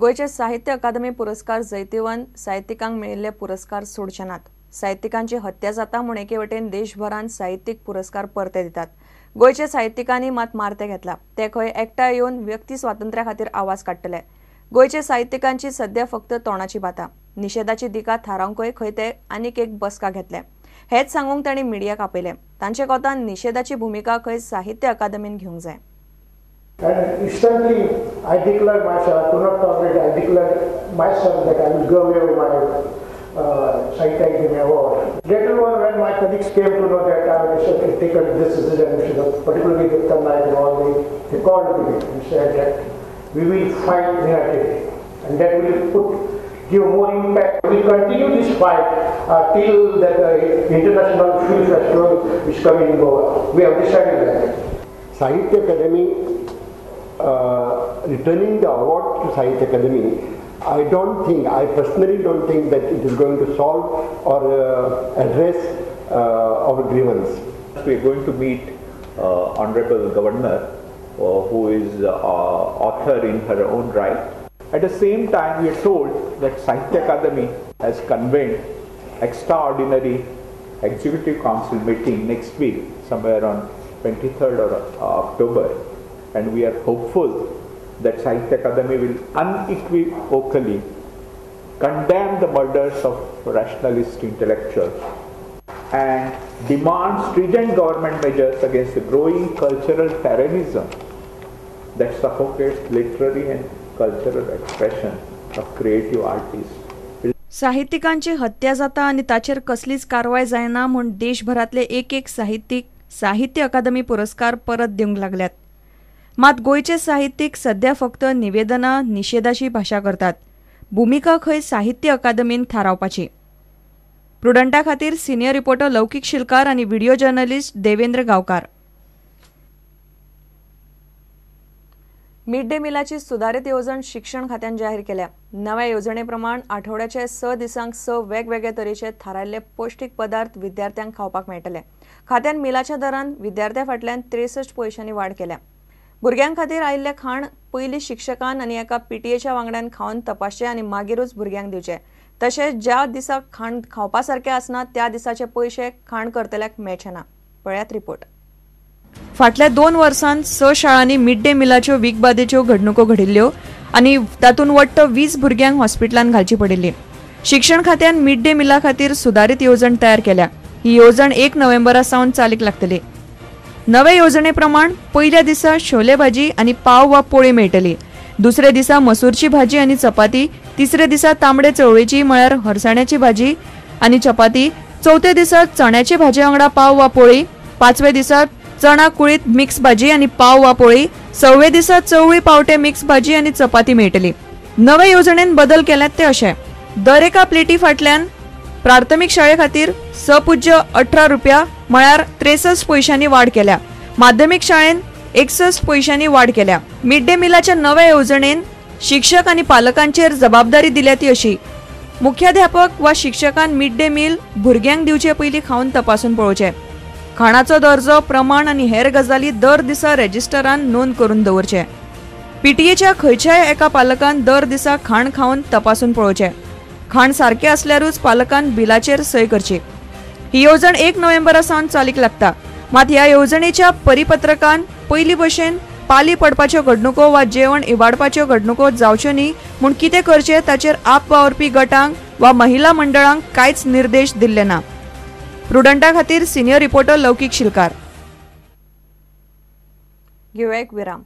गोंयचे साहित्य अकादमी पुरस्कार जैतिवंत साहित्यिकांक मेळिल्ले पुरस्कार सोडचे नात. साहित्यिकांची हत्या जाता म्हूण एके वटेन देशभरांत साहित्यीक पुरस्कार परते दितात. गोंयच्या साहित्यिकांनी मात मारते घेतला. ते खंय एकठांय येवन व्यक्ती स्वातंत्र्या खातीर आवाज काडटले. गोंयच्या साहित्यिकांची सध्या फक्त तोंडाची बाता. निशेधाची दिका थारावंकय खंय ते आनीक एक बसका घेतले. हेच सांगूंक तांणी मिडियाक आपयलें. तांचे कोतान निशेधाची भुमिका खंय साहित्य अकादमीन घेवंक जाय. And instantly I declared myself, I could not tolerate, I declared myself that I will go away with my Sahitya Akademi award. Later on, when my colleagues came to know that I had taken this decision, particularly Dr. Naik and all, they called me and said that we will fight unitedly and that will give more impact. We will continue this fight till that International Film Festival is coming in Goa. We have decided that. Sahitya Akademi, returning the award to Sahitya Akademi, I personally don't think that it is going to solve or address our grievance. We are going to meet Honorable Governor, who is author in her own right. At the same time, we are told that Sahitya Akademi has convened extraordinary Executive Council meeting next week, somewhere on 23rd or October, and we are hopeful that Sahitya Akademi will unequivocally condemn the murders of rationalist intellectuals and demand stringent government measures against the growing cultural terrorism that suffocates literary and cultural expression of creative artists. साहित्यिकांची हत्या जाता आनी ताचेर कसलीच कारवाय जायना म्हूण देशभरांतले एक एक साहित्यीक साहित्य अकादमी पुरस्कार परत दिवंक लागल्यात. मात गोंयचे साहित्यीक सध्या फक्त निवेदनां निशेधाची भाशा करतात. भुमिका खंय साहित्य अकादमीन थारावपाची. प्रुडंटा खातीर सिनियर रिपोर्टर लौकीक शिलकार आनी video journalist Devendra Gaonkar. Mid day मिलाची सुदारीत येवजण शिक्षण खात्यान जाहीर केल्या. नव्या येवजणे प्रमाण आठवड्याचे 6 दिसांक 6 वेगवेगळे तरेचे थारायल्ले पौष्टीक पदार्थ विद्यार्थ्यांक खावपाक मेळटले. खात्यान मिलाच्या दरान विद्यार्थ्यां फाटल्यान 63 पयशांनी वाड केल्या. भुरग्यां खातीर आयिल्लें खाण पयलीं शिक्षकान आनी एका पीटीएच्या वांगड्यान खावन तपासचें आनी मागीरूच भुरग्यांक दिवचें. तशेंच ज्या दिसा खाण खावपा सारकें आसना त्या दिसाचे पयशे खाण करतल्याक मेळचे ना. पळयात रिपोर्ट. फाटल्या 2 वर्सांत 6 शाळांनी मिड डे मिलाच्यो वीखबाधेच्यो घडणुको घडिल्ल्यो आनी तातूंत वट्ट 20 भुरग्यांक हॉस्पिटलांत घालची पडिल्ली. शिक्षण खात्यान मिड डे मिला खातीर सुदारीत येवजण तयार केल्या. ही येवजण 1 नोव्हेंबरा सावन चालीक लागतली. नवे येवजणे प्रमाण पयल्या दिसा शोले भाजी आनी पाव वा पोळी मेळटली. दुसऱ्या दिसा मसूरची भाजी आनी चपाती, तिसऱ्या दिसा तांबडे चवळीची म्हळ्यार हरसाण्याची भाजी आनी चपाती, चवथ्या दिसा चण्याची भाजी वांगडा पाव वा पोळी, पांचव्या दिसा चणा कुळीत मिक्स भाजी आनी पाव वा पोळी, सव्वे दिसा चवळी पावटे मिक्स भाजी आनी चपाती मेळटली. नवे येवजणेन बदल केल्यात ते अशे: दर एका प्लेटी फाटल्यान प्राथमीक शाळे खातीर 6.18 रुपया म्हळ्यार 63 पयशांनी वाड केल्या. माध्यमीक शाळेन 61 पयशांनी वाड केल्या. मिड डे मिलाच्या नव्या येवजणेन शिक्षक आनी पालकांचेर जबाबदारी दिल्या ती अशी: मुख्याध्यापक वा शिक्षकान मिड डे मील भुरग्यांक दिवचे पयलीं खावन तपासून पळोवचें. खाणाचो दर्जो, प्रमाण आनी हेर गजाली दर दिसा रेजिस्टरान नोंद करून दवरचें. पीटीएच्या खंयच्याय एका पालकान दर दिसा खाण खावन तपासून पळोवचें. खाण सारकें आसल्यारूच पालकान बिलाचेर सय करची. ही येवजण 1 नोव्हेंबरा सावन चालीक लागता. मात ह्या येवजणेच्या परिपत्रकान पयलीं भशेन पाली पडपाच्यो घडणुको वा जेवण इबाडपाच्यो घडणुको जावच्यो न्ही म्हूण कितें करचें ताचेर आप वावुरपी गटांक वा महिला मंडळांक कांयच निर्देश दिल्ले ना. प्रुडंटा खातीर सिनियर रिपोर्टर लौकीक शिलकार. घेवया एक विराम.